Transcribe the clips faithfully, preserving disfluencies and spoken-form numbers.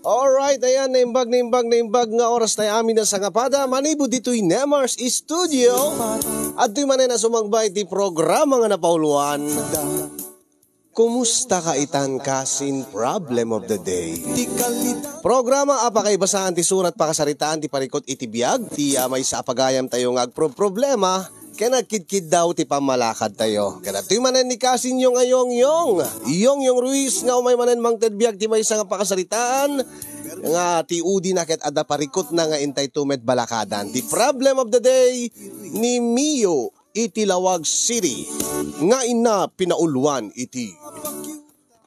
Alright, ayan, naimbag, naimbag, naimbag nga oras tayo amin na sangapada. Manipud ditoy Nemars Studio. Adtoy manen a sumangba iti programa nga napauluan. Kumusta ka itan kasin problem of the day? Programa a pakaibasaan ti surat pakasaritaan ti parikut iti biag, ti, ah, maysa a pagayam tayo nga agproproblema, ken agkidkiddaw ti pammalakad tayo. Ken adtoy manen ni kasin Yong a Yongyong. Yongyong Ruiz nga umay manen mangted biag ti maysa nga pakasaritaan nga ti udina ket adda parikutna nga intay tumet balakadan. Ti problem of the day ni Mio iti Lawag City nga inna pinauluan iti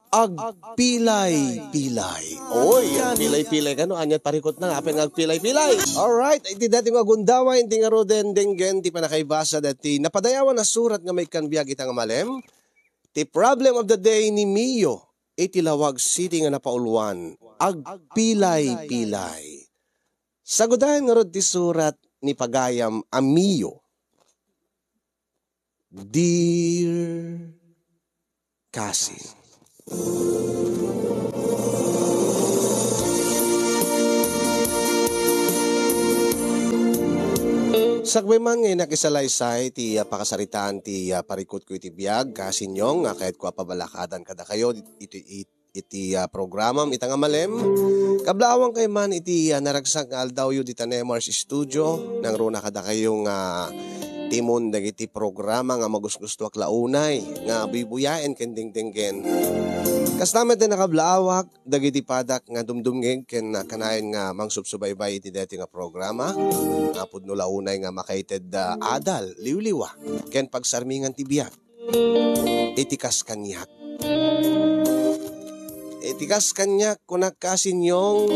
agpilay-pilay. Oy, agpilay-pilay kano, anya parikutna nga apay nga agpilay-pilay. Alright, iti dati nga gundaway, iti nga ruden, denggen, ti panakaibasa dati napadayawan a surat nga maikkan biag ita nga malem. Ti problem of the day ni Mio, iti Lawag City nga napauluan, agpilay-pilay. Sagudayan ngarud ti surat ni pagayam a Mio. Dear Cousin. Sakbay man nga inakisalaysay ti, ah, pakasaritaan ti, ah, parikutko iti biag, kasin Yong, nga kayatko a pabalakadan kadakayo iti, iti, iti, ah, programam ita nga malem. Kablaawangkayo man iti, ah, naragsak nga aldawyo dita Nemars Studio. Nangruna kadakayo nga timon dagiti programa nga magusgustoak la unay nga buybuyaen ken dengdenggen. Kasta met ti nakablaawak dagiti padak nga dumdumngeg ken, ah, kanayon nga mangsubsubaybay iti daytoy nga programa. Nga pudno la unay nga makaited, ah, adal, liwliwa, ken pagsarmingan ti biag. Iti kas kaniak. Iti kas kaniak, kunak kasin Yong,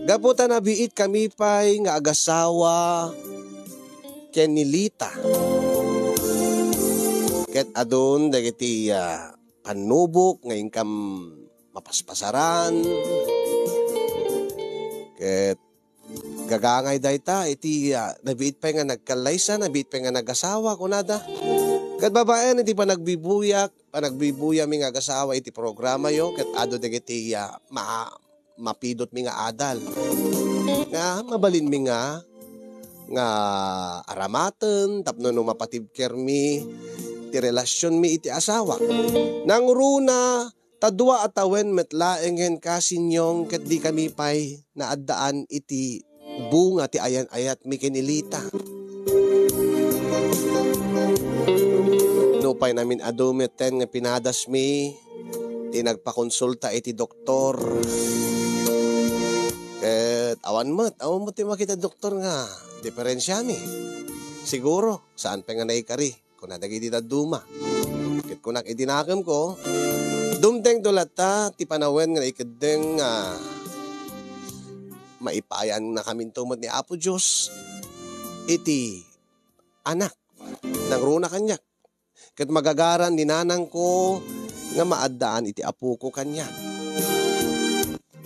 gapu ta nabiit kami pay nga agasawa ken ni Lita. Ket adun dagiti, ah, pannubok nga inkam mapaspasaran. Ket gagangay dayta iti, ah, nabiit pay nga nagkallaysa, nabiit pay nga nagasawa, kunada. Ket babaen iti panagbibuyak, panagbibuya mi nga agasawa iti programayo, ket adu dagiti, ah, ma-, mapidot mi nga adal. Nga mabalin mi nga, nga aramaten tapno no mapatibker mi ti relasion mi iti asawa. Nangruna, ta dua a tawen met laengen kasin Yong ket di kami pay naaddaan iti bunga ti ayan-ayat mi ken ni Lita. Nupay namin adu metten nga pinadas mi ti nagpakonsulta iti doktor. Ket awan met, awan met ti makita doktor nga diferensia mi. Siguro, saan pay nga naikari, kuna dagiti dadduma. Ket kunak iti nakemko, dumtengto latta ti panawen nga naikeddeng nga maipaayannakaminto met ni Apo Dios iti anak. Nangruna kaniak. Ket magagaran ni nanangko nga maaddaan iti apoko kaniak.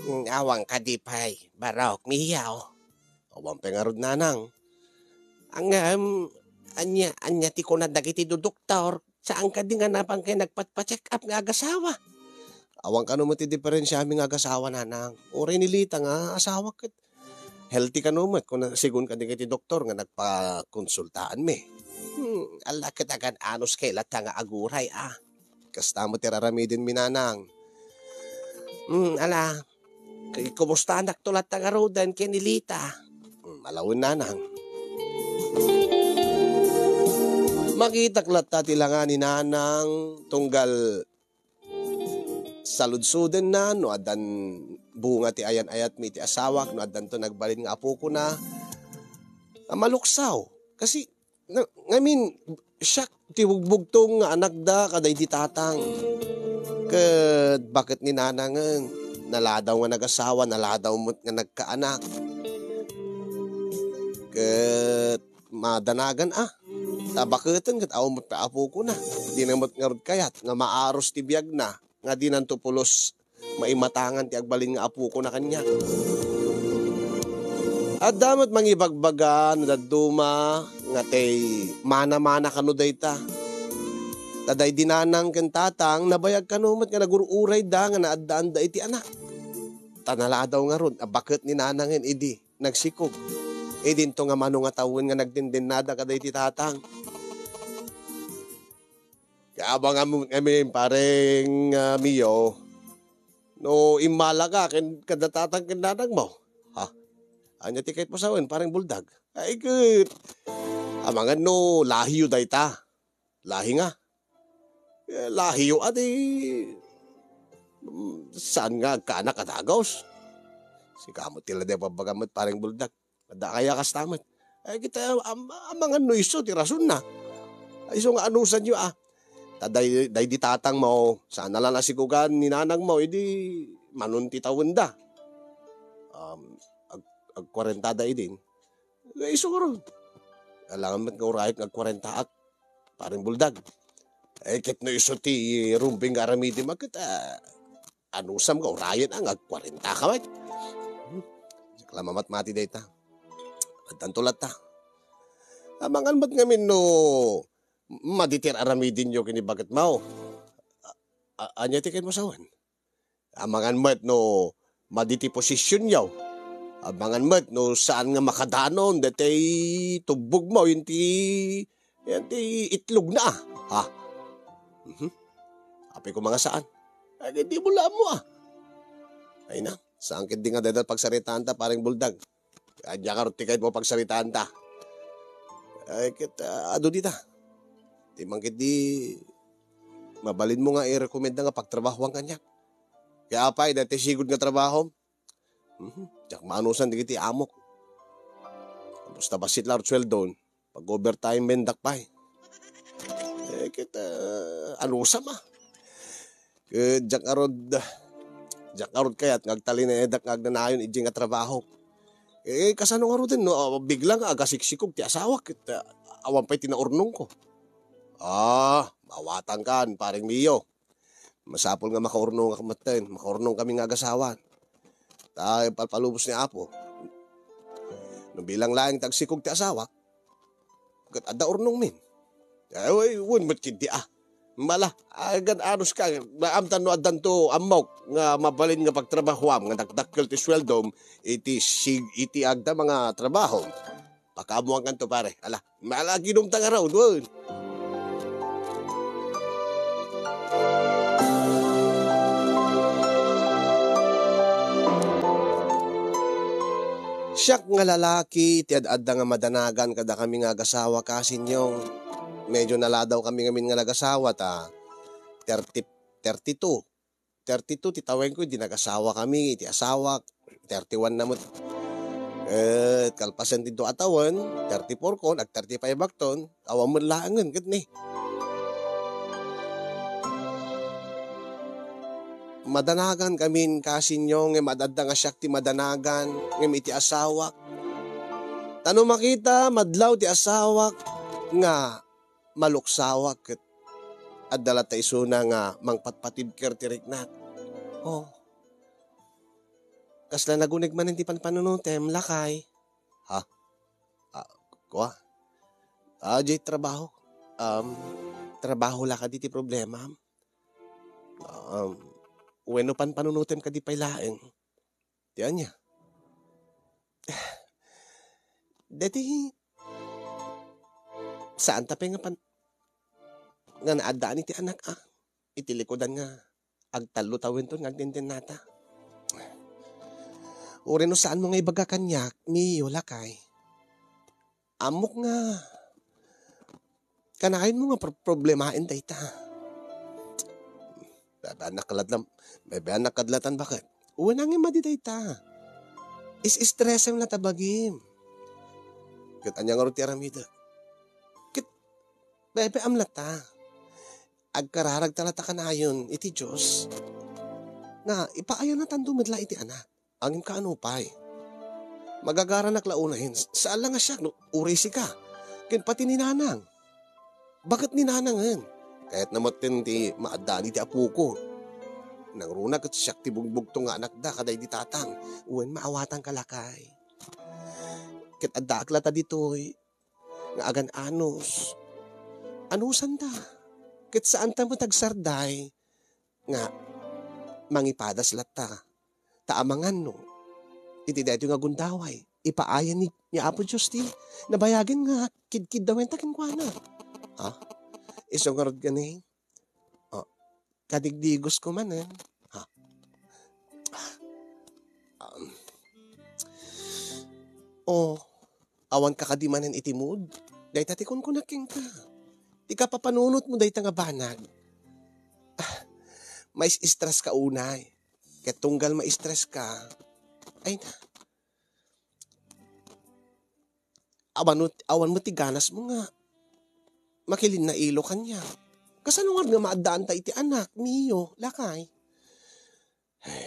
Mm, awan kadi pay, barok, Mio. Awan pay ngarud, nanang. Ngem, ania, ania ti kuna dagiti dudoktor? Saan kadi nga napan kay nagpatpa-check up nga agasawa? Awan kano met ti diferensiami nga agasawa, nanang. Uray ni Lita nga asawa ket healthy kano met, kuna, segun kadagiti doktor nga nagpakonsultaanmi. Hmm, ala ket agan-anos kay latta nga aguray, a. Kasta met ti raramidenmi, nanang. Hmm, ala, kay kumustaanakto latta ngaruden ken ni Lita? Hmm, ala wen, nanang. Makitak latta ti langa ni nanang tunggal saludsodenna no addan bunga ti ayan-ayatmi iti asawak, no addanto nagbalin nga apokona a maluksaw. Kasi, na-, ngamin, siak ti bugbugtong nga anakda kadaydi tatang. Ket baket ni nanangen, naladaw nga nagasawa, naladaw met nga nagkaanak. Ket madanagan a. Ta baketen ket awan met apokona. Dina met ngarud kayat nga maaros ti biagna nga dinanto pulos maimatangan ti agbalin nga apokona kaniak. Adda met mangibagbaga no dadduma nga tay mana-mana kano dayta. Ta daydi nanang ken tatang, nabayag kano met nga nagur-urayda nga naaddaanda iti anak. Ta naladaw ngarud a baket ni nanangen idi nagsikog. Idinto nga mano nga tawen nga nagdendennada kadaydi tatang. Kaabangan mo ngamin, pareng, ah, Mio, no immala ka ken kada tatang ken nanang mo. Ha? Ania ti kayat mo sawen, pareng Buldag? Ay, ket amangan no lahiyo dayta. Lahi nga. Eh, lahiyo a di, mm, saan nga agkaanak a dagus? Sika met ti lada pabagam met, pareng Buldag. Adda kaya kasta met? Ay, kita, am-, amangan no isu ti rasonna. Ay, isu nga anusanyo, ah. Ta day-, daydi tatang mo, saan a la nasikugan ni nanang mo, idi manon ti tawenda. Um, ag-, agkuarentada idin. Ay, isu ngarud. Alangan met nga urayek nga agkuarentaak, pareng Buldag. Ay, ket no isu ti rumbeng nga aramidem, ket, ah, anusam nga urayen nga agkuarenta ka met. Hmm. Diak la mamatmati dayta. Addanto latta. Amangan met ngamin no madi ti ar-aramidenyo ken ni baketmo. A-, a-, ania ti kayatmo sawen? Amangan met no madi ti posisionyo. Amangan met no saan nga makadanon daytoy tubbogmo, iti, iti itlogna. Ha? Mhm. Apay koma nga saan? Ay, di mo la ammo, ah. Ay na, saan ketdi nga dayta pagsaritaanta, pareng Buldag? Ania ngarud ti kayatmo pagsaritaanta? Ay, ket, ah, adu dita. Ti man ketdi mabalinmo nga irekomenda nga pagtrabahoan kaniak. Kaya apay, daytoy sigud nga trabahom? Mhm. Diak maanusan dagiti amok. Basta bassit la sueldon, pag-overtime mendak pay. Eh, ket, ah, anusam, ah. Ket diak ngarud, diak ngarud kayat nga agtalinaedak nga agnanayon idiay nga trabaho. Eh, kasano ngaruden no, ah, bigla nga agasiksikog ti asawak ket, ah, awan pay ti naurnongko? Ah, mawatankan, pareng Mio. Masapul nga makaurnongak metten, makaurnongkami nga agasawa. Ta palpalubos ni Apo. No bilang laeng ti agsikog ti asawak, ket adda urnongmin. Ay, wen met ketdi, ah. Mala, agan-anos ka, maamtan no addanto ammok nga mabalin nga pagtrabahoam nga dakdakkel ti sueldom iti sig-, iti agda nga trabaho. Pakaammoankanto, pare. Ala, mala, kinumta nga raw, duon. Siak nga lalaki ti ad-adda nga madanagan kadakami nga agasawa, Kasinyong. Medyo naladawkami ngamin nga nagasawa ta thirty, thirty-two. Thirty-two ti tawenko idi nagasawakami iti asawak. Thirty-one na met. Ket kalpasen ti dua a tawen, thirty-four kon, ag-thirty-five akton, awan met laengen ket ni. Madanagankami, Kasinyong, ngem ad-adda nga siak ti madanagan, ngem iti asawak. Ta no makita, madlaw ti asawak nga maluksawak ket adda latta isuna nga mangpatpatibker ti riknak. Oh. Kasla naguneg manen ti panpanunotem, lakay? Ha? Ah, kua? Ah, diay trabaho. Um, trabaho la kadi ti problema? Um, wenno panpanunotem kadi pay laeng? Ti ania? Deti, saan ta pay nga pan-, nga naaddaan iti anak, a? Iti likudan nga agtallo tawenton nga agdendennata. Uray no saanmo nga ibaga kaniak, Mio, lakay. Ammok nga kanayonmo nga pro-, problemaen dayta. Babaannak kadlatan, babaannak kadlatan, baket? Wen, ngem madi dayta. Is-istresem latta bagim. Ket ania ngarud ti aramidek? Ket bebe-am latta. Agkararagta latta kanayon iti Dios nga ipaayannatanto met la iti anak. Ngem kaano pay? Magagaranak la unayen, saan la nga siak no uray sika, ken pati ni nanang. Baket ni nanangen, kayatna metten ti maaddaan iti apoko. Nangruna ket siak ti bugbugtong nga anakda kadaydi tatang, wen, maawatanka, lakay. Ket addaak latta ditoy nga agan-anos. Anusanta? Ket saanta met agsarday nga mangipadas latta. Ta amangan no, iti daytoy nga gundaway, ipaayan ni, ni Apo Dios ti nabayagen nga kidkiddawenta kenkuana. Ha? Isu ngarud gani, o, kadigdigos ko manen. Ha? Um, o, awan ka kadi manen iti mood? Dayta ti kunkunak kenka. Ti kapapanunotmo dayta nga banag. Ah, mais-stress ka unay. Ket tunggal ma-stress ka, ay na, awan met, awan met ti ganasmo nga makilinnailo kaniak. Kasano nga maaddaanta iti anak, Mio, lakay? Ay,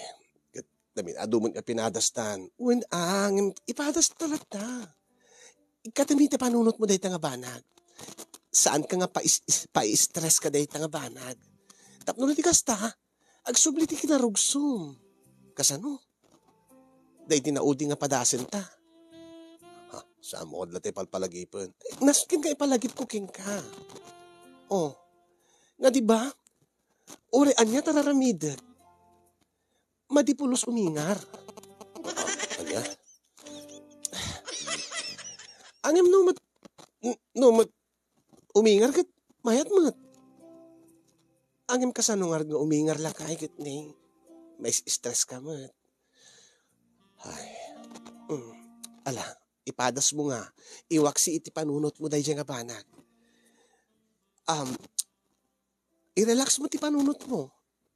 ket namin-adu met nga pinadastan. Wen, ah, ngem ipadasta latta. Ikatami ti panunotmo dayta nga banag. Saan ka nga pais-, is-, pai-stress ka dayta nga banag. Tapno no di kasta, agsubli ti kinarugsom. Kasano? Daydi naudi nga padasenta. Ha, saan mo kadla ti palpalagipen? Nasken nga ipalagipko kenka. O, nga di ba? Uray ania ti ar-aramidek? Madi pulos umingar. Ania? Ngem no met, no met umingar ket mayat met. Ngem kasano ngarud nga umingar lakay ket ni mais-stress ka met? Ay. Mm. Ala, ipadasmo nga, iwaksi iti panunotmo daydiay nga banag. Um, i-relax mo ti panunotmo.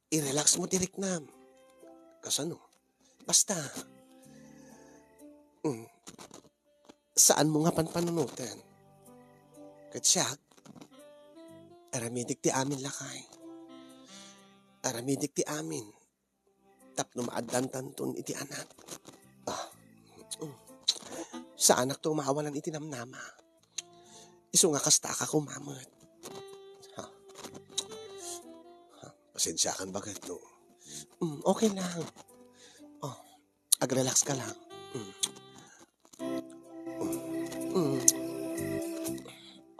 I-relax mo ti riknam. Kasano? Basta, mm, saan mo nga panpanunoten. Ket siak, aramidek ti amin lakay. Aramidek ti amin. Tapno maaddantanton iti anak. Ah. Mm. Saanakto maawanan iti namnama. Isu nga kasta a koma met. Ha? Ha? Pasensiakan baket, no? Mm, okay lang. O, agrelax ka lang. Mm. Mm. Mm.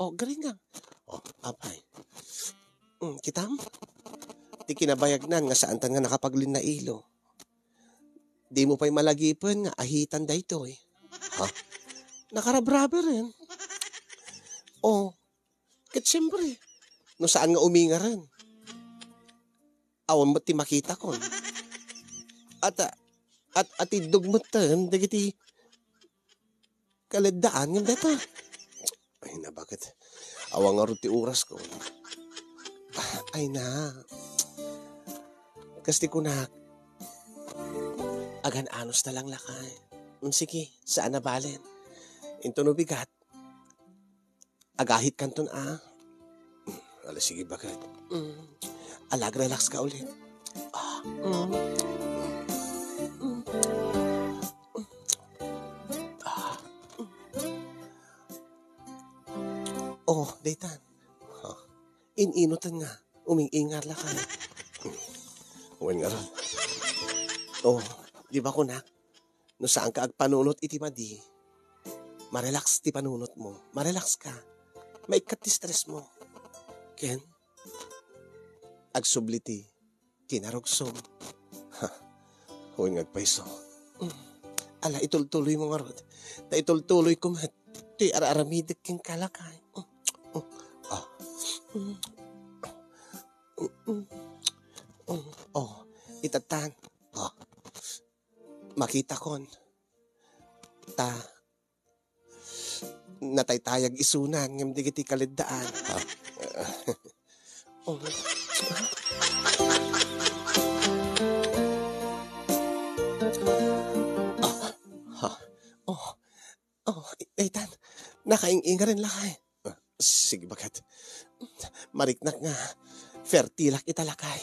O, garing lang. O, apay. Mm, kitam? Ti kinabayagnan nga saantan nga nakapaglinnailo. Dimo pay malagipen nga ahitan daytoy. Ha? Nakarabraberen. O, ket siempre, no saan nga umingaren. Awan met ti makitakon. At, at, atiddog metten dagiti kaleddaan ngem dayta. Ay, nabaket. Awan ngarud ti orasko. Ay na. Kas ti kunak, agan-anos ta lang lakay. Mm, sige, saan a balen. Inton no bigat, agahitkanton a. Ala, sige, baket. Mm. Ala, agrelax ka ulit. Ah, mm. Mm. Ah. O, daytan. Ha? In-inutan nga, uming-ingar lakay. Wen ngarud. O, di ba kunak? No saanka agpanunot iti madi, marelax ti panunotmo. Marelax ka. Maikkat ti stressmo. Ken, agsubli ti kinarugsom. Ha, wen nga agpayso. Mm. Ala, itultuloymo ngarud. Ta itultuloyko met ti ar-aramidek kenka lakay. Mm. Mm. Ah. Mm. Mm. Mm. O, itatan. Ah. Makitakon. Ta nataytayag isuna ngem dagiti kaleddaan. Ha? O. Ah, ha. O. O, i-, itan. Nakaing-ingaren lakay. Ah, sige, baket. Mariknak nga fertilak ita lakay.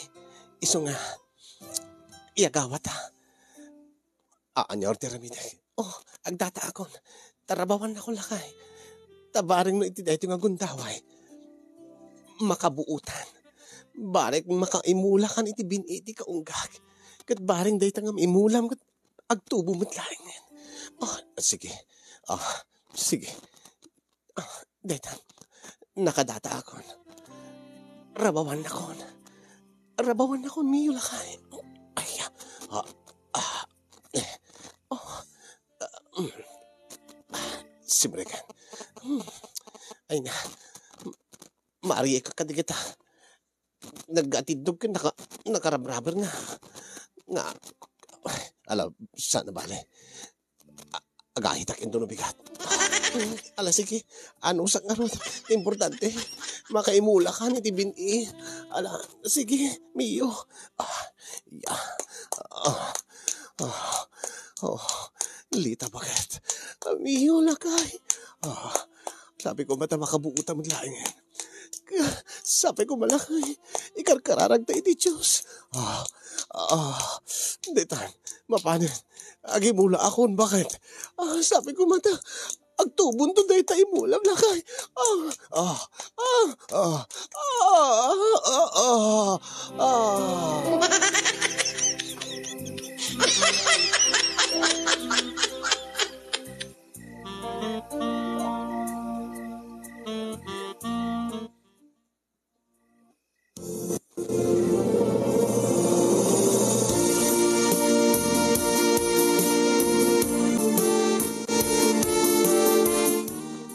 Isu nga, iyagawata. Ania ti aramidek? O, agdataakon. Tarabawannakon lakay. Ta bareng no iti daytoy nga gundaway, makabuotan. Barek makaimulakan iti bin-i ti kaunggak. Ket bareng dayta nga imulam ket agtubo met laengen. O, sige. O, sige. Ah, dayta. Nakadataakon. Rabawannakon. Rabawannakon, Mio, lakay. Ay, ah, ah, eh, oh, ah, mm. Ah, simrek. Hmm. Ay na. Maariek ka kadagita. Nagatiddog ken naka-, nakarabraber nga, nga, ala, saan a bale. A-, agahitak intono bigat. Ala, sige, anusak ngarud. Importante, makaimulak iti bin-i. Ala, sige, Mio. Ah, ya. Ah, ah, oh, Lita, baket. Ah, Mio, lakay. Ah, sabi ko, mata makabuutam laeng. Sapay ko malakay, ikarkararagta iti Dios. Ah, ah, daytan, mapanen, agimula akon, baket. Ah, sapay ko mata, agtubonto dayta imulam, lakay. Ah, ah, ah, ah, ah, ah, ah, ah.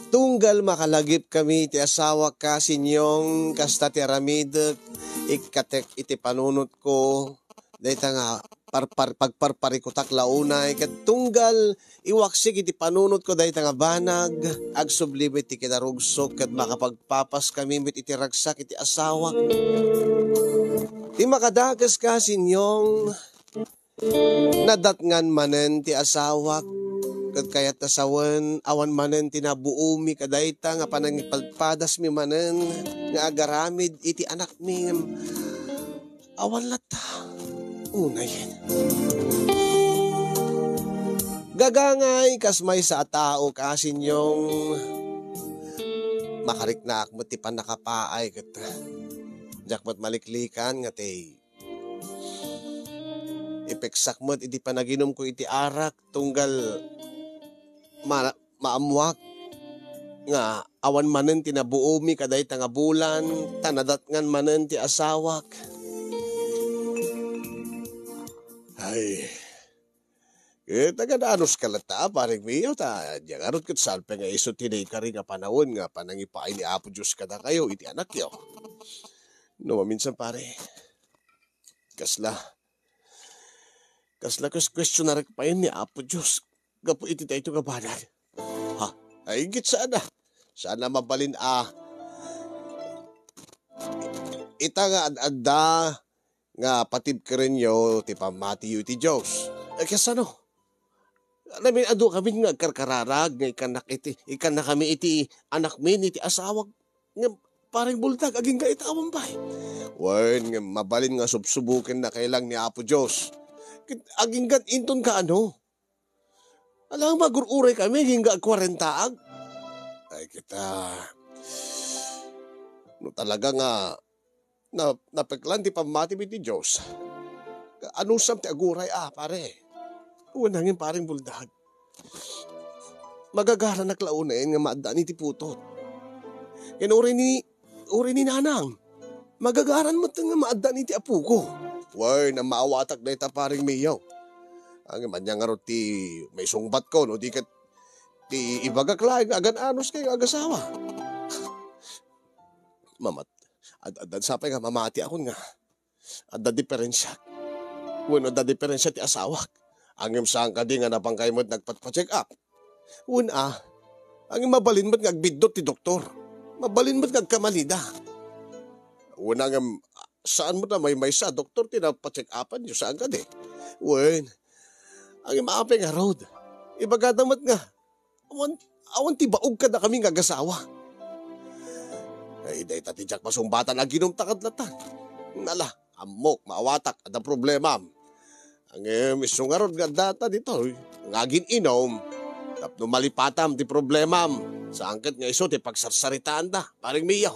Tunggal makalagipkami ti asawak, Kasinyong, kasta ti aramidek, ikkatek iti panunotko, dayta nga parpar-, pagparparikutak la unay, ket tunggal iwaksik iti panunotko dayta nga banag, agsubli met ti kinarugsok ket makapagpapaskami met iti ragsak iti asawak. Ti makadakes, Kasinyong, nadatngan manen ti asawak, ket kayatna sawen, awan manen ti nabuomi kadayta nga panangipadpadasmi manen nga agaramid iti anakmi. Awan latta. Unayen. Gagangay kas maysa a tao, Kasinyong, makariknaak met ti pannakapaay ket diak met maliklikan nga ti ipeksak met iti panaginumko iti arak tunggal ma-, maammuak nga awan manen ti nabuomi kadayta nga bulan, ta nadatngan manen ti asawak. Ay, ket agan-anos ka latta, Pareng Mio, ta diak ngarud ket saan pay nga isu ti naikari nga panawen nga panangipaay ni Apo Dios kadakayo iti anakyo. No maminsan, pare, kasla, kasla kes-, questionarek pay ni Apo Dios gapu iti daytoy nga banag. Ha? Ay, inggit saan a. Saan a mabalin a ita nga ad-adda nga patibkerenyo ti pammatiyo iti Dios. Eh, kasano? Amin, adu kami nga agkarkararag nga ikkannak iti, ikkannak kami iti anakmi iti asawak nga pareng buldag, agingga ita awan pay. Wen, nga mabalin nga subsubukennaka lang ni Apo Dios. Ket agingga inton kaano? Alang magur-uray kami, agingga agkuarentaak. Ay, kita. No talaga nga na-, napeklan ti pammatim iti Dios. Anusam ti aguray a, pare? Wen, nangin, pareng buldag. Magagaranak la unayen nga maaddaan iti putot. Ken uray ni, uray ni nanang, magagaran met nga maaddaan iti apoko. Wen, a, maawatak dayta, Pareng Mio. Ngem ania ngarud ti maisungbatko, no di ket ti ibagak laeng nga agan-anos kayo nga agasawa. Mamat-, ad-, addan sapay nga mamatiakon nga adda diferensiak. Wen, adda diferensia ti asawak. Ngem saan kadi nga napan kayo met nagpatpa-check up? Wen a, ngem mabalin met nga agbiddut ti doktor. Mabalin met nga agkamalida. Wen a, ngem saan met a maymaysa a doktor ti napacheck upan yo, saan kadi? Wen, ngem apay ngarud? Ibagada met nga awan, awan ti baog kadakami nga agasawa. Ay, dayta ti diak masungbatan, aginumta kad latan. Nala, ammok, maawatak, adda problemam. Ngem isu ngarud nga addata ditoy nga agin-inum tapno malipatam ti problemam. Saan ket nga isu ti pagsarsaritaanda, Pareng Mio.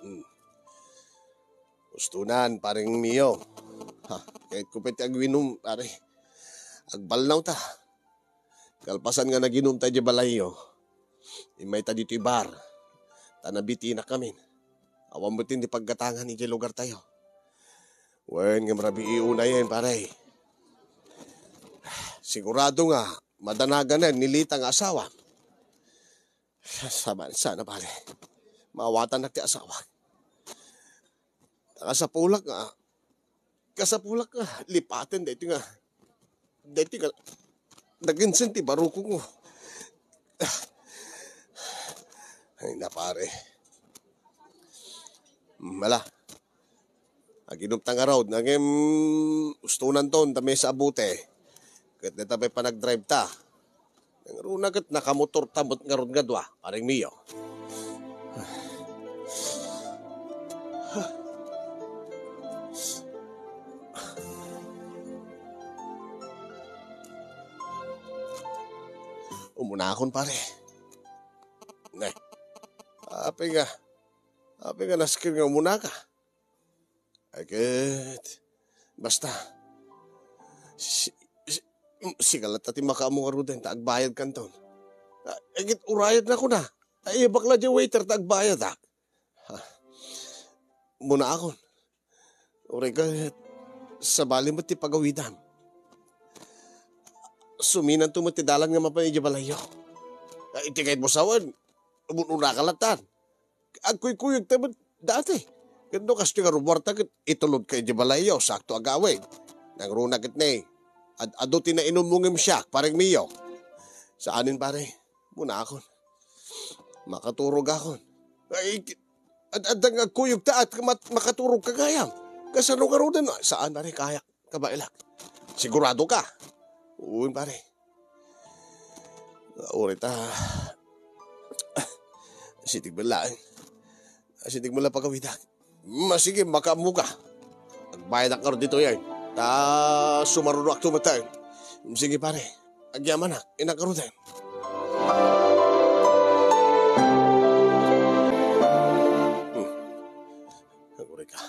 Hmm. Ustonan, pareng Mio. Ha, kayatko pay ti agwinom, pare. Agbalnawta. Kalpasan nga naginumta idiay balayyo, immayta ditoy bar. Ta nabitinakkamin. Awan met ti paggatangan idiay lugartayo. Wen, ngem rabii unayen, pare. Sigurado nga madanaganen ni Lita nga asawam. Saba-, sana, pare. Maawatannak ti asawak. Kasapulak nga, kasapulak nga lipaten daytoy nga, daytoy nga naginsen ti barukongko. Ay na, pare. Mala. Aginumta ngarud, ngem ustonanton ta maysa a bote. Ket dayta pay panagdrive ta. Nangruna ket nakamotorta met ngarud nga dua, pareng Mio. Umunakon, pare. Ne. Apay nga, apay nga nasken nga umunaka? Ay ket, basta, si, si, sika latta ti makaammo ngaruden ta agbayadkanton. Ay ket, urayadna kuna. Ay, ibak la diay waiter ta agbayadak. Ha. Munaakon. Uray ket, sabali met ti pagawidam. Suminanto met ti dalan nga mapan idiay balayyo. Ay, iti kayatmo sawen, umun-unaka lattan. Agkuykuyogta met dati. Ket no kastoy nga rumuarta ket itulodka idiay balayyo, sakto agawid. Nangruna ket ne, ad-, adu ti nainummo ngem siak, pareng Mio. Saanen, pare. Munaakon. Makaturogakon. Ay, ad-, adda nga agkuyogta, ket mat-, makaturogka gayam. Kasano ngaruden? Saan, pare, kayak. Kabaelak. Sigurado ka? Wen, pare. Uray ta. Sitig met laeng. Sitig met la pagawidak. Ma, sige, makaammoka. Agbayadak ngarud ditoy, ay. Ta sumarunoakto met, ay. Sige, pare. Agyamanak, innak ngaruden. Hmm. Aguray ka.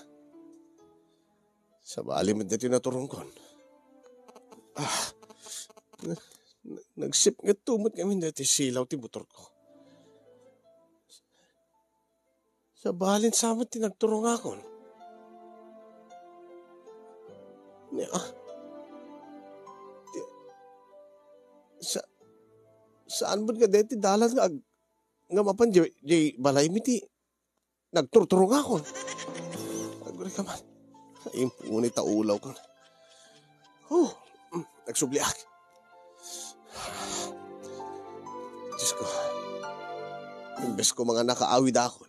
Sabali met daytoy naturongkon. Ah, na-, na-, nagsipngetto met ngamin daytoy silaw ti motorko. Sabalin sa met ti nagturongakon. Ni, ah, ti, sa-, saan met nga daytoy dalan nga ag-, nga mapan di, di balay mi ti nagturturongakon. Aguray ka man. Impunay ta ulawko. Huh, mm, nagsubliak. Diyos ko. Imbes ko nga nakaawidakon,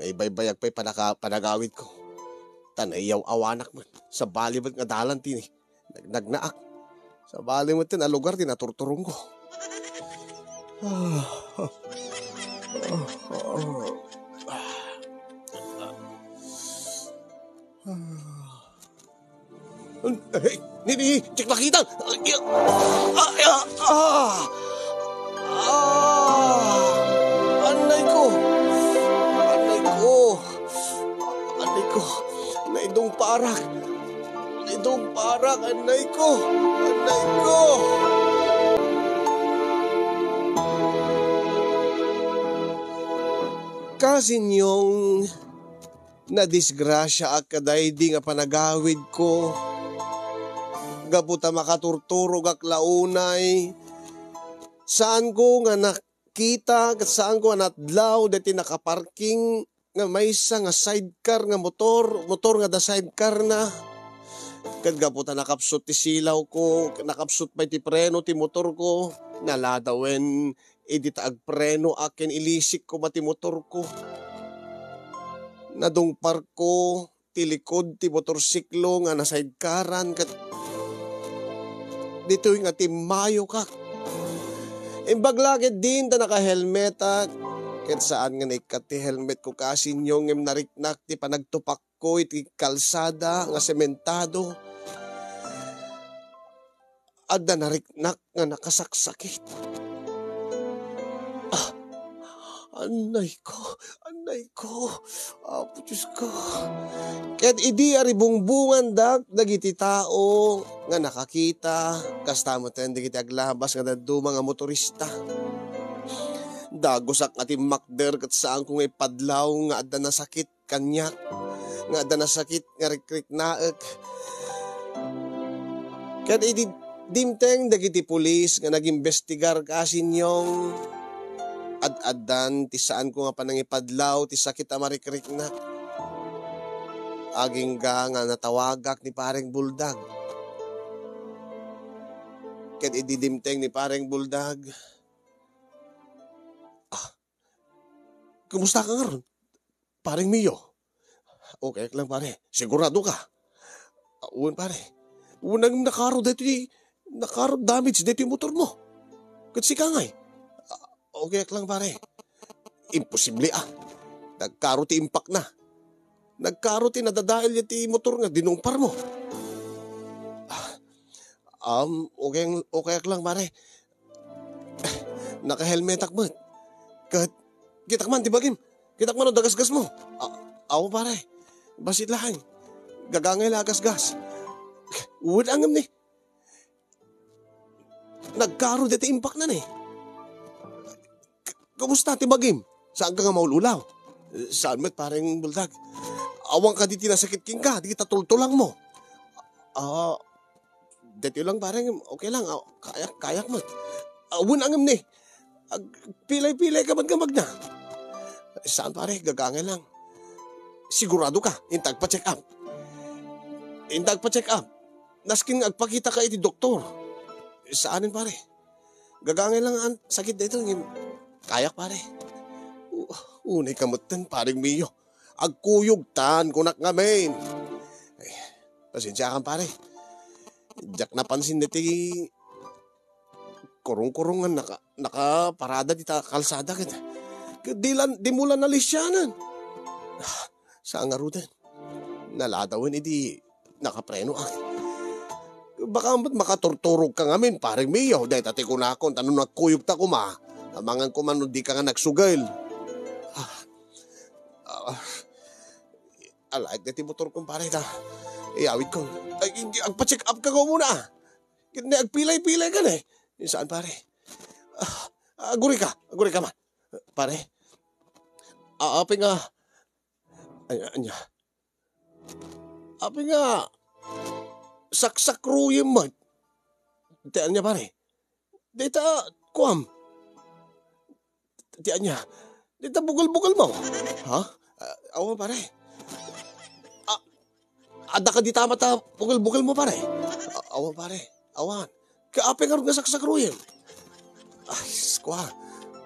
maibaybayag pay panaka-, panagawidko. Ta naiyaw-awanak met. Sabali met nga dalan ti nag-, nagnaak. Sabali met ti nalugar ti naturturongko. Hey, ni, ni, check makita. Ay, ah, ay, ah, ah. Ah, anay ko. Anay ko. Anay ko. Naidong parak. Naidong parak. Anay ko. Anay ko. Kasinyong nadisgrasiaak kadaydi nga panagawidko. Gapu ta makaturturogak la unay, saanko nga nakita ket saanko nga natlaw daytoy nakaparking nga maysa nga sidecar nga motor, motor nga adda sidecarna. Ket gapu ta nakapsut ti silawko, nakapsut pay ti preno ti motorko, naladawen idi ta agprenoak ken ilisik koma ti motorko. Nadungparko ti likod ti motorsiklo nga nasidekaran ket ditoy nga timmayokak. Imbag la ketdin ta nakahelmetak, ket saan nga naikkat ti helmetko, kasinyong, ngem nariknak ti panagtupakko iti kalsada nga sementado. Adda nariknak nga nakasaksakit. Ah, anay ko, Ay ko, Apo Diosko. Ket idi aribungbungandak dagiti tao nga nakakita, kasta metten dagiti aglabas nga dadduma nga motorista. Dagusak nga timmakder ket saanko nga ipadlaw nga adda nasakit kaniak, nga adda nasakit nga rikriknaek. Ket idi dimteng dagiti pulis nga nagimbestigar ka, Sinyong, ad-addan ti saanko nga panangipadlaw ti sakit a marikriknak. Agingga nga natawagak ni Pareng Buldag. Ket idi dimteng ni Pareng Buldag, "Ah, kumusta ka ngarud, Pareng Mio?" "Okay lang, pare. Sigurado ka?" "Ah, wen, pare. Wen, ang nakaro daytoy, nakaro damage daytoy motor mo. Ket sika ngay?" "Ah, okay lang, pare." "Imposible, ah. Nagkaro ti impact na. Nagkaro ti nadadael ti motor nga dinungpar mo." "Ah, um, okay, okay lang, pare. Naka-helmetak met. Ket kitak man ti bagim. Kitak man no dagasgas mo." "A-, aw, pare. Bassit laeng. Gagangay la agasgas." "Wen, ngem ni. Nagkaro daytoy impact na ni. K-, kumusta ti bagim? Saanka nga maululaw?" "Saan met, Pareng Buldag. Awan kadi ti nasakit kenka, dagiti tultulang mo?" "Ah, daytoy lang, pare, okay lang. Ah, kayak, kayak met." "Ah, wen, ngem ni. Agpilay-pilay ka met nga magna?" "Saan, pare, gagangay lang." "Sigurado ka? Inta agpa-check up. Inta agpa-check up. Nasken nga agpakita ka iti doktor." "Saanen, pare. Gagangay lang ang sakit daytoy, ngem kayak, pare." "U-, unay ka metten, Pareng Mio. Agkuyogtan, kunak ngamin." Ay, pasensiakan, pare. Diak napansin daytoy kurong-kurong nga naka-, nakaparada dita kalsada ket, ket di lan-, di mo la nalisianan. Ah, saan ngaruden? Naladawen idi nakapreno, ah. Baka met makaturturog ka ngamin, Pareng Mio, dayta ti kunakon, ta no nagkuyog ta koma, amangan ko man no di ka nga nagsugel. Ah, ah, alaek daytoy motor kon, pare, ta iyawid kon. Ay, agpa-check up ka ko muna, ah. Ket ni agpilay-pilay ka ni. Saan, pare? Ah, aguri ka, aguri ka man. Pare, a-, apay nga, ay, ania? Apay nga, saksakruyem met. Ti ania, pare? Dayta, kuam. Ti ania? Dayta bukel-bukel mo? Ha? Ah, awan, pare. Ah, adda ka dita met a bukel-bukel mo, pare? Ah, awan, pare. Awan. Kaapay ngarud nga saksakruyem? Ah, kua.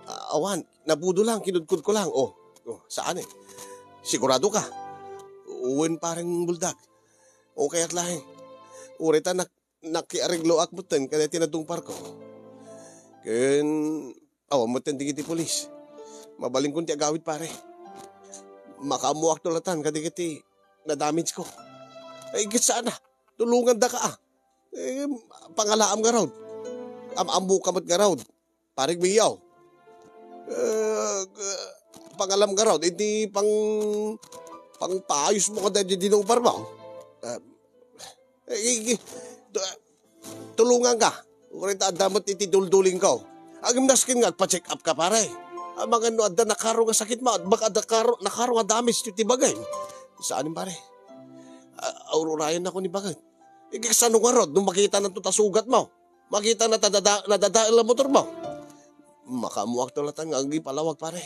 Ah, awan. Nabudo lang, kinudkod ko lang. Oh, oh, saan eh? Sigurado ka? Wen, Pareng Buldag. Okay, at laeng. Uray ta nak-, nakiaregloak metten kadagiti nadungparko. Ken awan metten dagiti pulis. Mabalinkon ti agawid, pare. Makaammoakto latan kadagiti nadamage ko. Ay, ket saan a. Tulongandaka, ah. Eh, pangalaam ngarud. Am-ammoka met ngarud. Pareng Mio. Eh, g-, pangalam ngarud iti pang-, pangpaayos mo kadagiti dinungpar mo. Eh, eh, eh, tu-, tulonganka. Uray ta adda met iti duldulingko. Agim nasken nga agpa-check up ka, pare. Amangan no adda nakaro nga sakit mo, baka adda karo, nakaro nga damage ti, ti bagim. Saan, pare? A-, aururayan ako ni baket. Ket sano ngarud no makitana ta sugat mo? Makitana ta dada-, nadadael a motor mo? Makaammoakto latan nga agipalawag, pare.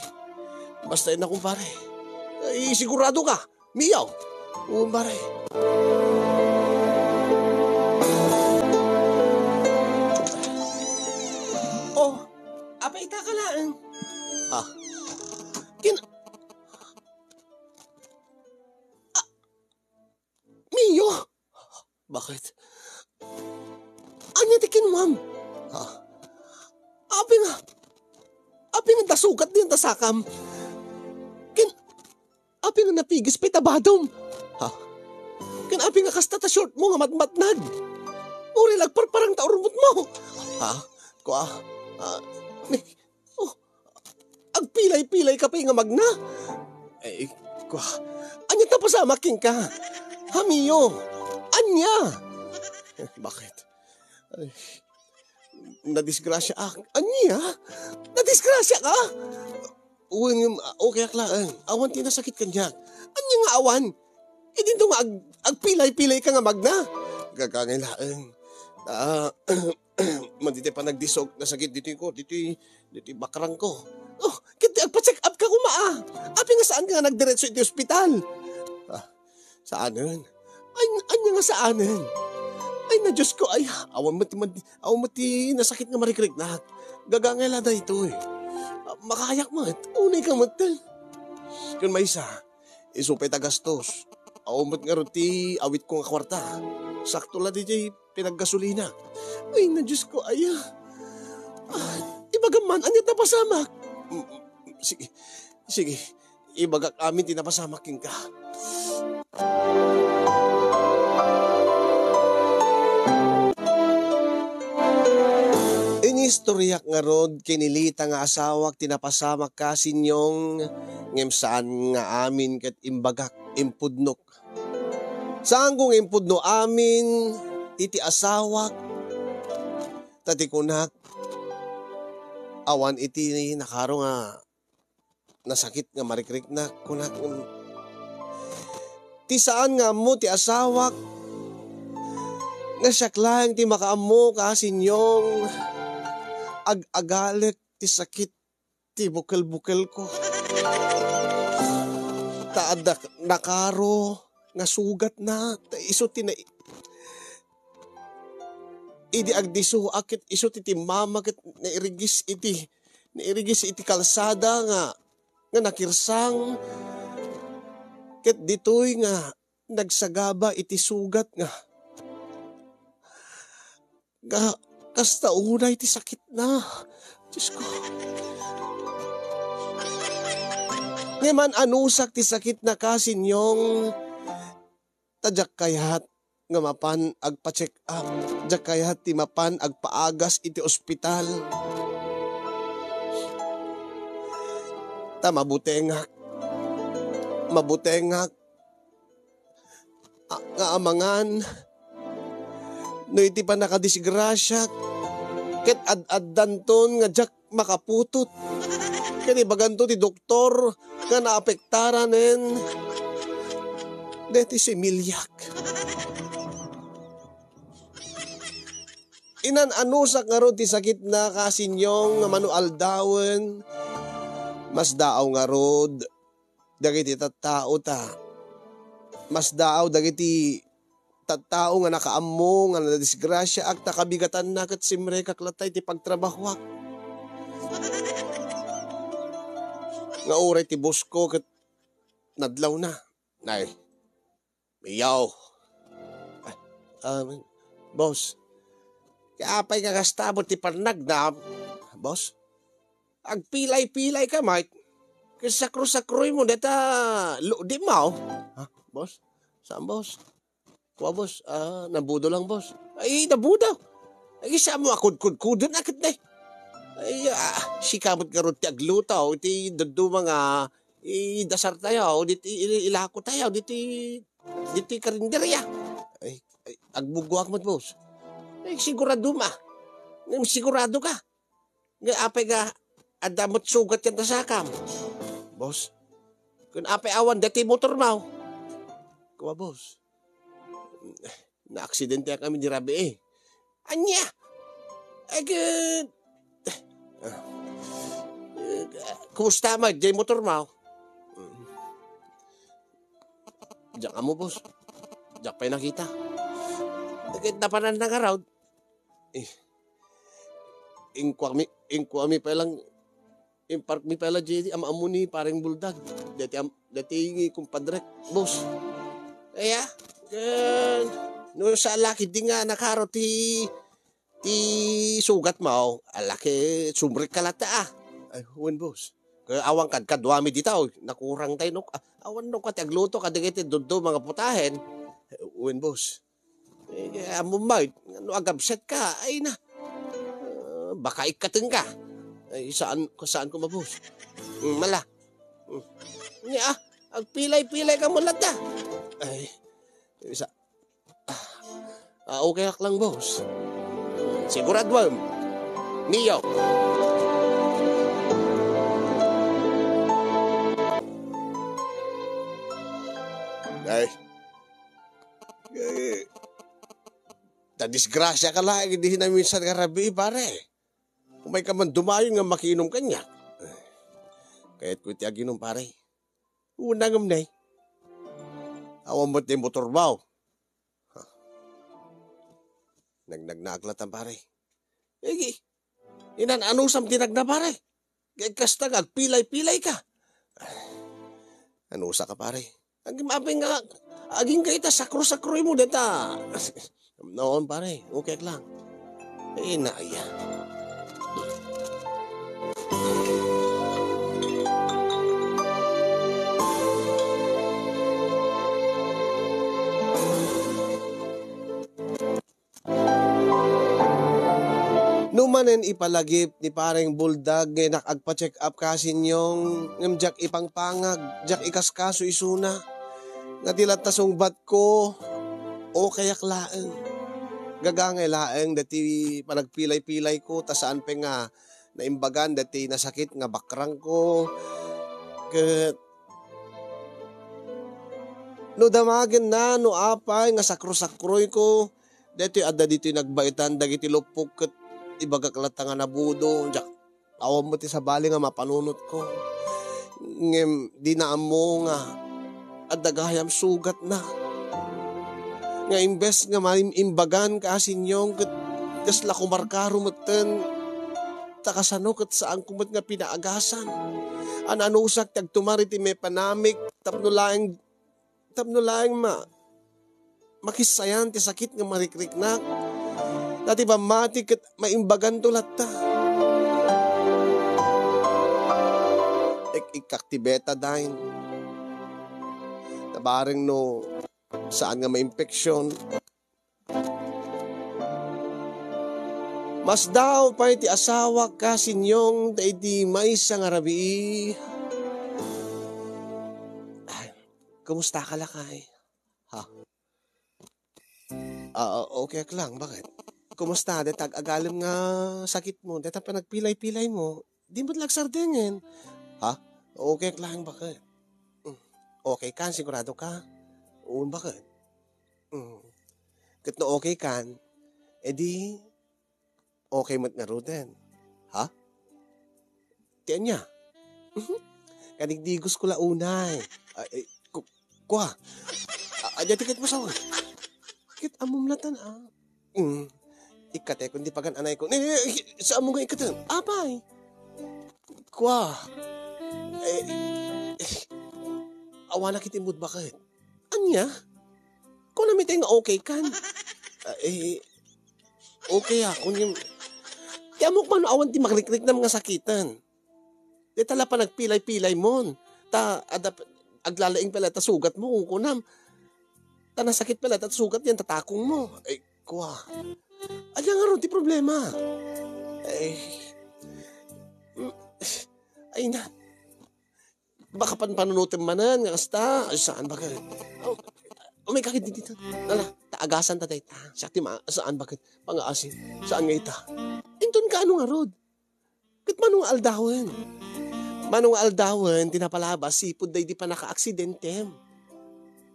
Basta inakon, pare. Ay, sigurado ka? Mio? Oo, pare. Oh, apay ita ka laeng? Ah. Kin-, ah, Mio? Bakit? Ania ti kinuam? Ha? Apay nga, apay nga dasugat diay ta sakam? Ken, apay nga napigis pay ta badom? Ha? Ken apay nga kasta ta short mo nga matmatnag? Uray la agparparang ta urmot mo. Ha? Kua? Ah, ni-, oh, agpilay-pilay ka pay nga magna? Ay, kwa, ania ti napasamak kenka? Hamio, ania? Bakit? Ay, nadisgrasyaak. Ania? Nadisgrasyaka? Wen, okay ak laeng. Awan ti nasakit kaniak. Ania nga awan? Idinto nga ag-, agpilay-pilayka nga magna. Gagangay laeng. Ah, madi ti panagdisok, nasakit ditoy ko, ditoy, ditoy bakrangko. Oh, ket ti agpa-check up ka koma, ah. Apay nga saanka nga nagdiretso iti ospital? Ah, saanen. Ay, ania nga saanen? Ay, na Diyos ko, ay, awan met ti mad-, awan met ti nasakit nga marikriknak. Gagangay la daytoy. Ah, makayak met. Unay ka met. Ken maysa, isu pay ta gastos. Awan met ngarud ti awitko nga kuarta. Sakto la diay pinaggasolina. Ay, na Diyos ko, aya. Ah, ibagam man, ania ti napasamak? Mm, mm, sige, sige. Ibagak amin ti napasamak kenka. Inistoriak ngarud ken ni Lita nga asawak ti napasamak ka, Sinyong, ngem saan nga amin ket imbagak, impudnok. Saanko nga impudno amin iti asawak, ta ti kunak, awan iti nakaro nga nasakit nga marikriknak, kunak, ti saan nga ammo ti asawak, nga siak laeng ti makaammo, ka, Sinyong, ag-agalek ti sakit ti bukel-bukelko. Ta adda nakaro nga sugatna, ta isu ti na-, idi agdisuak ket isu ti timmama ket nairigis iti, nairigis iti kalsada nga, nga nakirsang. Ket ditoy nga nagsagaba iti sugat nga, nga kasta unay ti sakitna. Diyos ko. Ngem an-anusak ti sakitna ka, Sinyong, ta diak kayat nga mapan agpa-check up, diak kayat ti mapan agpaagas iti ospital. Ta mabutengak, mabutengak a-, nga amangan no iti pannakadisgrasiak, ket ad-addanton nga diak makaputot. Ket ibaganto ti doktor nga naapektaranen deti similiak. Inan-anusak ngarud ti sakitna, ka, Sinyong, nga mano aldawen. Masdaaw ngarud dagiti tattao ta. Masdaaw dagiti tattao nga nakaammo nga nadisgrasiaak ta kabigatanna ket simrekak latta iti pagtrabahoak. Nga uray ti boss ko ket nadlawna. Nay, Miyaw. Ah, ah, boss. Kaya apay nga kasta mo ti pannagnam, boss? Agpilay-pilay ka, Mike. Kasakro-sakroy mo deta lo-, di mo. Ha, boss? Saan, boss? Kuwa, boss. Ah, nabudo lang, boss. Ay, nabudo. Ay, sa mo akudkudkudon akit na eh. Ay, ah, sikamot nga ron ti agluto, iti duduma nga idasar tayo, diti i-, ilako tayo, diti, diti karinderya. Ay, ay, agbuggoak met, boss. Ay, sigurado ma. Ngem sigurado ka. Nga apay nga, adda met sugat yan ta sakam. Boss, kun apay awan, dati motor mo. Kuwa, boss. Naaksidente kami ni Rabi eh. Anya? Agad. Kumusta mo? Diay motor mo? Diyan ka mo, boss. Diyan pa'y nakita. Agad na panan na nga raod. Eh, inkuami, inkuami pa lang, inpark mi pa lang, J D, am-, ammo ni pareng buldag. Dati am-, dati kumpadrek, boss. Kaya, ken, no sa laki di nga nakaro ti, ti sugat mo, alaki, sumrek ka lata, ah. Ay, wen, boss. Kaya awan kad kaduami dita, oh. Nakurang tayo, no? Ah, awan no, kati agluto, kadagiti duddo, mga putahen. Wen, boss. Eh, ammom, Mike, no agabset ka, ay na. Ah, baka ikkaten ka. Ay, saan, saan ko mabus? Mm, mala. Mm. Nya, ah, Agpilay-pilay ka mo latta. Ay, sa, ah, ah, okay ak lang, boss. Siguraduem. Neo. Ay. Eh, ta disgrasya ka laeng idi naminsan nga rabii, pare. Umay ka man dumayon nga makiinom kaniak. Kayatko iti aginom, pare. Una ngem ne. Awan met ti motor mo. Ha. Nagnagnaag latta, pare. Igi. Inan-anusam ti nagna, pare. Kasta nga agpilay-pilay ka. Anusa ka, pare? Agim-, apay nga, agingga ita sakro-sakroy mo deta. Noon, pare, okay lang. Eh, na, iya. No manen ipalagip ni Pareng Buldag nga inak agpa-check up ka, Sinyong, ngem diak ipangpangag, diak ikaskaso isuna. Nga ti latta sungbatko, okayak laeng. Gagangay laeng dati panagpilay-pilayko, ta saan pay nga naimbagan dati nasakit nga bakrangko. Ket no damagenna, no apay nga sakro-sakroyko, daytoy adda ditoy nagbaetan dagiti luppok ket ibagak latta nga nabudo, diak awan met ti sabali nga mapanunotko. Ngem dina ammo nga adda gayam sugatna. Nga imbes nga maim-imbagan ka, Sinyong, ket kasla kumarkaro metten, ta kasano ket saanko met nga pinaagasan. An-anusak ti agtumar iti mepanamik tapno laeng tapno laeng ma-, makissayan ti sakit nga marikriknak. Ta ti pammati ket maimbaganto latta. Ek-ikkak ti Betadine. Ta bareng no saan nga maimpeksyon. Masdaaw pay ti asawak ka, Sinyong, ta idi maysa nga rabii. Ay, kumusta ka, lakay? Ha? Ah, okay ak lang. Bakit? Kumusta deta ag-agalem nga sakit mo? Deta panagpilay-pilay mo? Di mo talaga sardengen. Ha? Okay ak lang. Bakit? Mm. Okay ka? Sigurado ka? Oo, bakit? Mm. Ket no okay kan, edi okay met ngaruden. Ha? Ti ania? Kanigdigos ko la unay. Ay, ay, ku-, kua. A-, ania ti ket mo sawen? Ket ammom latan, ah. Mm. Ikkatekon ti pagan-anayko. Ni, ni, ni, saan mo nga ikkaten? Apay. Kua. Eh, eh, awanak iti mood, bakit? Ania? Kunam iti nga okay kan. Ah, eh, okay ako. Ti ammok man awan ti makrikriknam nga sakiten. Deta la panagpilay-pilay mon. Ta, adda, aglalaing pala ta sugat mo, kunam. Ta nasakit pala ta sugat yan, tatakong mo. Ay, kua. Ania ngarud ti problema? Ay, mm, ay na. Baka panpanunutem manen nga kasta. Ay, saan baga? Oh, umay ka dito. Ala, taagasan ta dayta. Siak ti ma-, saan baga? Pangaasin. Saan nga ita? Inton ka ano ngarud? Ket mano nga aldawen? Mano nga aldawen ti napalabas sipud daydi panakaaksidente?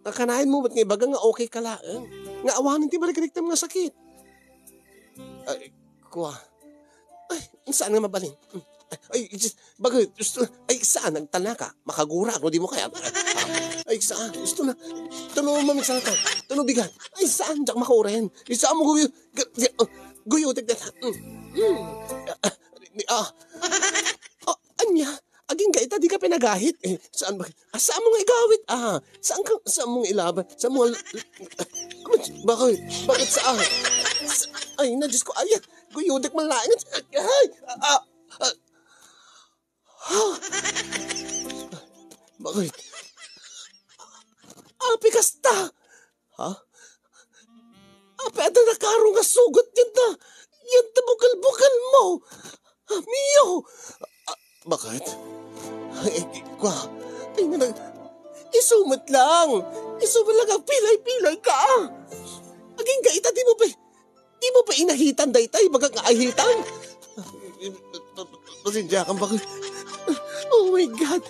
Nga kanayon mo met nga ibaga nga okay ka laeng? Nga awanen ti marikiriktem nga sakit? Ay, kua. Ay, saan nga mabalin? Ay, ay, just, baga, just, ay, saan? Nagtanaka. Makagurak, no, di mo kaya. Ay, saan? Gusto na. Tuno mamigsa na to. Tuno bigat. Ay, saan? Diak makuren. Ay, saan mo guyo? Gu-, gu-, oh, guyo, tek-, tek-, mm, mm. Ah, ah, ah, anya? Agingga ita, di ka pinagahit. Eh, saan ba? Ah, saan mo nga igawit? Ah, saan ka, saan mo nga ilaban? Saan mo nga, bakit? Bakit saan? Sa-, ay, na, Diyos ko, ay, guyudik man laeng. Ay, ah, ah, ah. Ha? Bakit? Api kasta? Ha? Api adda nakaro nga sugat yanta, yanta bukal-bukal mo. Ah, Mio! Ah, bakit? Ay, kwa, ay, nga nag-, Isu met lang. Isu met lang agpilay-pilay ka. Agingga ita, di mo pa, di mo pa inahitan dayta, ibagak nga ahitan. Pasensya ka, bakit? Oh my God.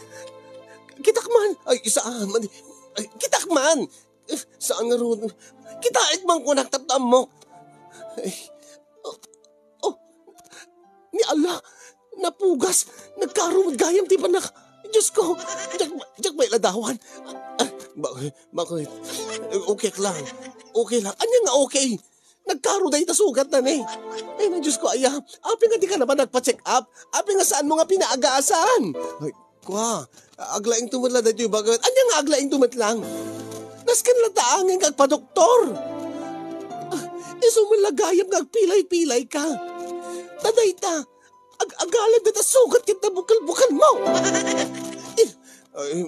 Kitak man. Ay, isa man. Ay, kitak man. Saan nga ron? Kitaek man kunak tapno ammok. Ay, oh, oh, ni Allah, napugas, nagkaro met gayam ti panak. Diyos ko, diak, diak mailadawan. Ah, bakit? Bakit? Okay lang. Okay lang. Anya nga okay? Nagkaro dayta sugat na ni. Ay, na Diyos ko, aya. Apay nga di ka naman nagpa-check up? Apay nga saan mo nga pinaagasan? Ay, kwa, aglaing tumet la daytoy baket. Anya nga aglaing tumet lang? Nasken la ta angin nga agpadoktor. Ah, isu met la gayam nga agpilay-pilay ka. Ta dayta, ag-agalem dayta sugat ket nabukel-bukel mo. Eh, ay,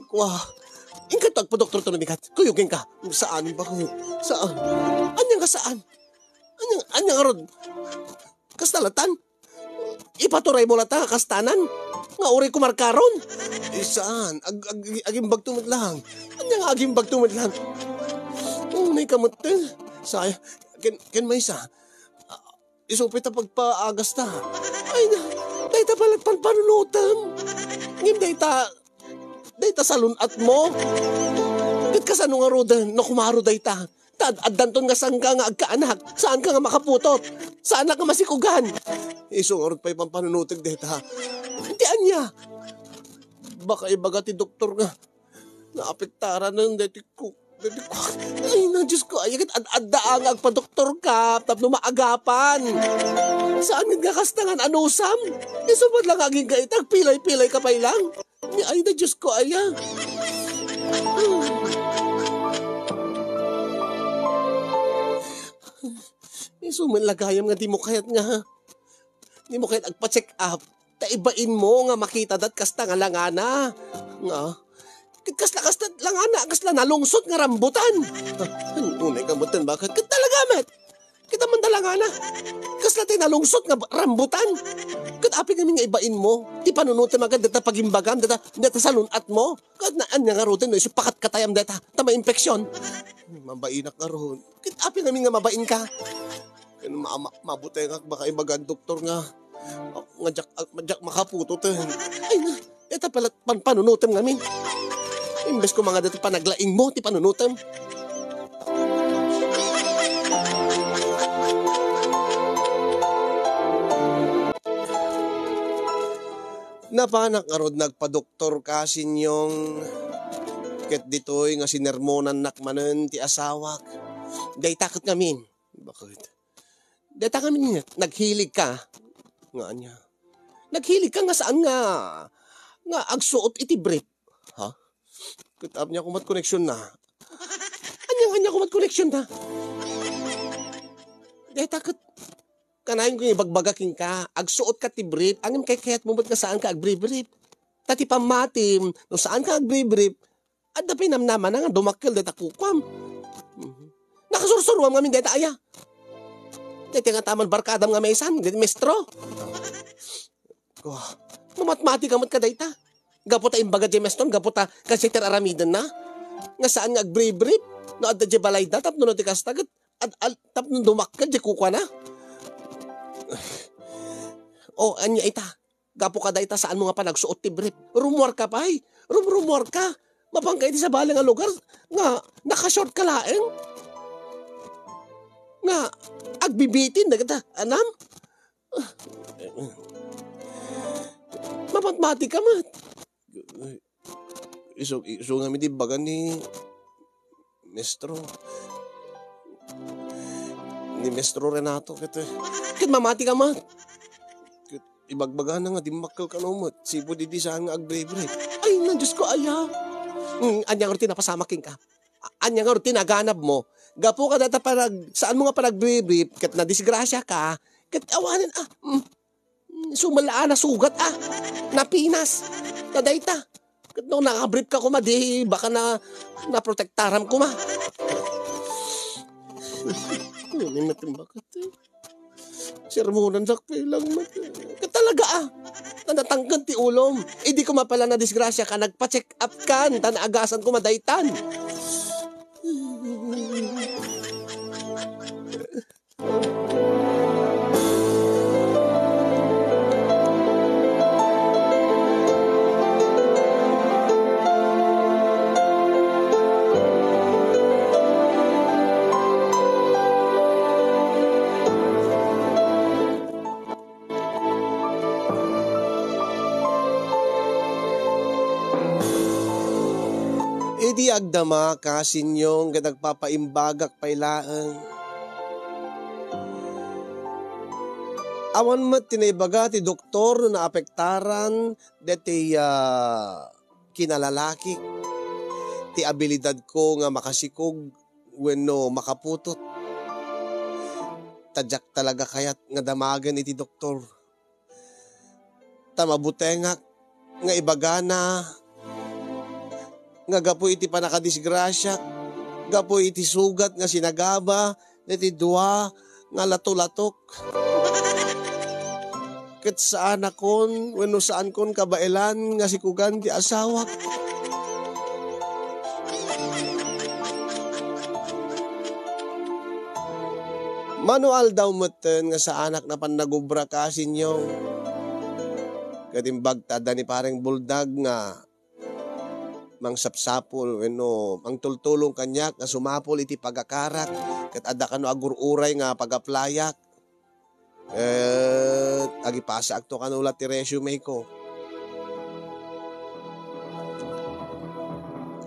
kwa, inka to agpadoktor to, Mikat. Kuyogen ka. Saan ba ko? Saan? Anya nga saan? Anya, anya nga ron? Kasta latan? Ipaturay mo lata, kastanan? Nga uray kumarkaron? Eh, saan? Ag-, ag-, agimbag tumet lang. Anya nga agimbag tumet lang? Unay ka met, eh. Say-, ken, ken maysa. Ah, isu pay ta pagpaagasta. Ay na, dayta pala panpanunutem. Ngem dayta, dayta salun-at mo. Ket kasano ngaruden no kumaro dayta? Ta ad-, addanton nga saanka nga agkaanak, saanka nga makaputot, saanak nga masikugan. Isu ngarud pay panpanunutek dayta. Ti ania? Baka ibaga ti doktor nga naapektaran daytoy ku-, daytoy ku-, ay, na, Diyos ko, ay, ket ad-adda nga agpadoktor ka tapno maagapan. Saan nga kasta nga anusam? Isu met lang agingga ita, agpilay-pilay ka pay lang. Ni ay na, Diyos ko, aya. Isu met la gayam nga di mo kayat nga, di mo kayat agpa-check up. Ta ibain mo nga makita dat kasta nga langana. Nga, ket kasla, kasta langana, kasla nalungsot nga rambutan. Ah, unay ka met, bakit? Ket talaga met. Kita man dalangana. Kasla ti nalungsot nga rambutan. Ket apay ngamin nga ibain mo? Ti panunutem agad data pagimbagam, data, data salun-at mo. Ket na, anya nga ruten, no, isu pakatkatayam data, ta mainfeksyon. Mabainak nga ron. Ket apay ngamin nga mabain ka? Ken ma-, ma-, mabutengak, baka ibagan doktor nga, nga diak, nga diak makaputot, eh. Ay, na. Ita pala panpanunutem ngamin. Imbes ko nga dati panaglaing mo ti panunutem. Napanak ngarud nagpadoktor ka, Sinyong. Ket ditoy nga sinermonannak manen ti asawak. Dayta ket ngamin. Bakit? Dayta ngamin, naghilig ka. Nga ania? Naghilig ka nga saan nga, nga agsuot iti brief? Ha? Ket ania koma ti koneksyon na? Ania, ania koma ti koneksyon na? Dayta ket kanayon ko nga ibagbaga kenka, agsuot ka ti brief, ngem kaykayat mo met nga saan ka agbribrief. Ta ti pammatim, no saan ka agbribrief, adda pay namnamana nga dumakkel dayta kukuam. Mhm. Nakasursuruam ngamin dayta aya. Dayta nga taman barkadam nga maysan, dayta mestro. Ko, mamatmati ka met kadayta. Gapu ta imbaga diay mestro, gapu ta kasdiay ti ar-aramidenna. Nga saan nga agbribrief, no adda diay balayda, tapno no ti kasta, ket ad-, al-, tapno dumakkel diay kukuana. O, ania ita? Gapu kadayta, saanmo nga panagsuot ti brief. Rummuar ka pay. Rumrummuar ka. Mapan ka iti sabali nga lugar nga naka-short ka laeng. Nga agbibitin dagita anam. Mamatmati ka met. Isu, isu ngamin ti imbaga ni Mestro. Ni Mestro Renato, ket, ket mamati ka met. Ket ibagbagana nga dimmakkel kano met. Sipud idi saan nga agbribrief. Ay, na, Diyos ko, aya. Hmm, ania ngarud ti napasamak kenka? A-, ania ngarud ti naganab mo? Gapu kadayta panag-, saan mo nga panagbribrief, ket nadisgrasya ka, ket awanen, ah, hmm. Sumala a nasugat a. Napinas. Kadayta. Ket no nakabrief ka koma, di baka na, naprotektaram koma. Ano ni matimbak ito? Sermonan sak pay lang met. Ket talaga, ah. Natangked ti ulom. Idi koma pay la nadisgrasya ka, nagpa-check up kan, ta naagasan koma daytan. Idi agdama, kasinyong, ket agpapaimbagak pay laeng. Awan met ti naibaga ti doktor no naapektaran deti, ah, kinalalakik, ti abilidadko nga makasikog wenno makaputot. Ta diak talaga kayat nga damagen iti doktor. Ta mabutengak nga ibagana nga gapu iti pannakadisgrasiak, gapu iti sugat nga sinagaba deti dua nga latulatok. Ket saanakon wenno saankon kabaelan nga sikugan ti asawak. Mano aldaw metten nga saanak napan nagubra, kasinyong. Ket imbag ta adda ni Pareng Buldag nga mangsapsapul wenno mangtultulong kaniak nga sumapul iti pagakarak, ket adda kano agur-uray nga pagaplayak. Ket agipasaakto kano la ti resume ko.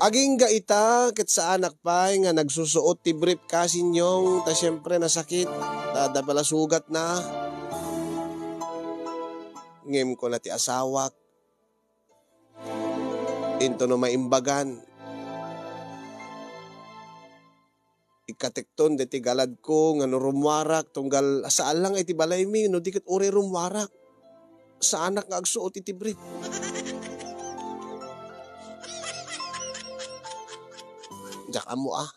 Agingga ita, ket saanak pay nga nagsusuot ti brief, kasinyong, ta siempre nasakit, ta adda pay la sugatna. Ngem kuna ti asawak, intono maimbagan, ikkatekton deti galadko nga no rummuarak, tunggal saan la nga iti balaymi, no di ket uray rummuarak. Saanak nga agsuot iti brief. Diak ammo, ah.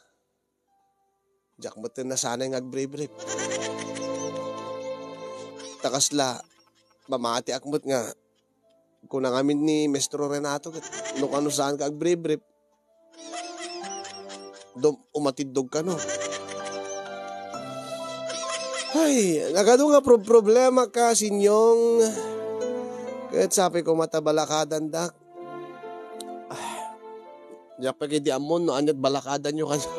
Diak metten nasanay nga agbrief-brief. Ta kasla, mamatiak met nga kuna ngamin ni Maestro Renato ket no kano saanka agbrief-brief, dum-, umatiddog kano. Ay, nagadu nga prob-, problema, kasinyong. Ket sapay koma ta balakadandak. Ah, diak pay ketdi ammon no aniat balakadanyo kaniak.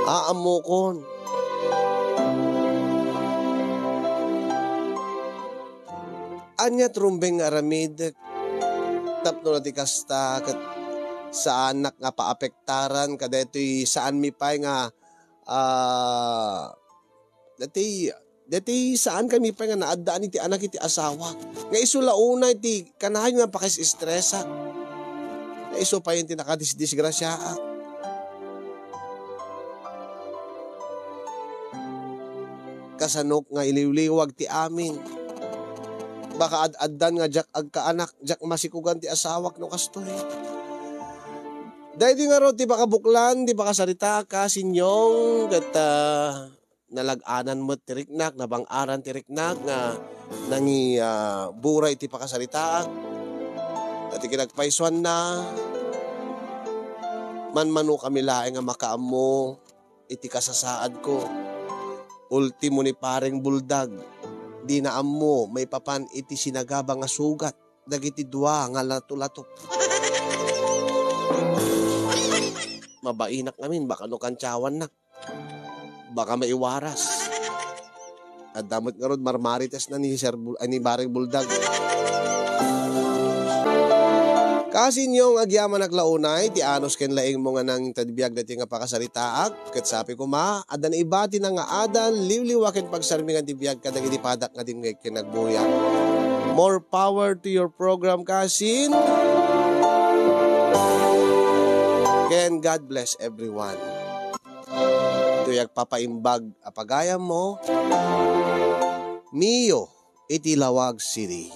Aa, ammokon. Aniat rumbeng nga aramidek tapno no di kasta ket saanak nga paapektaran kadaytoy saanmi pay nga, ah, daytoy, daytoy saankami pay nga naaddaan iti anak iti asawa. Nga isu la unay ti kanayon nga pakis-estresak. Nga isu pay ti nakadisdisgrasiaak. Kasanok nga iliwliwag ti amin. Baka ad-addan nga diak agkaanak, diak masikugan ti asawak no kastoy. Daydi ngarud ti pakabuklan, ti pakasaritaak, kasinyong, ket, ah, nalag-anan met ti riknak, nabang-aran ti riknak nga nangi-, ah, buray ti pakasaritaak. Ket ti kinagpaysuanna, manmanokami laeng nga makaammo iti kasasaadko. Ultimo ni Pareng Buldag, dina ammo maipapan iti sinagaba nga sugat dagiti dua nga latulatok. Mabainak ngamin, baka no kantiawannak. Baka maiwaras. Adda met ngarud marmaritesna ni Sir Bul-, ay, ni Bareng Buldag. Kasinyong, agyamanak la unay ti anus ken laingmo nga nangted biag daytoy nga pakasaritaak, ket sapay koma, adda naibatina nga adal, liwliwa ken pagsarmingan ti biag kadagiti padak nga dimngeg ken agbuya. More power to your program, kasin. Ken God bless everyone. Ditoy agpapaimbag a pagayammo, Mio iti Laoag City.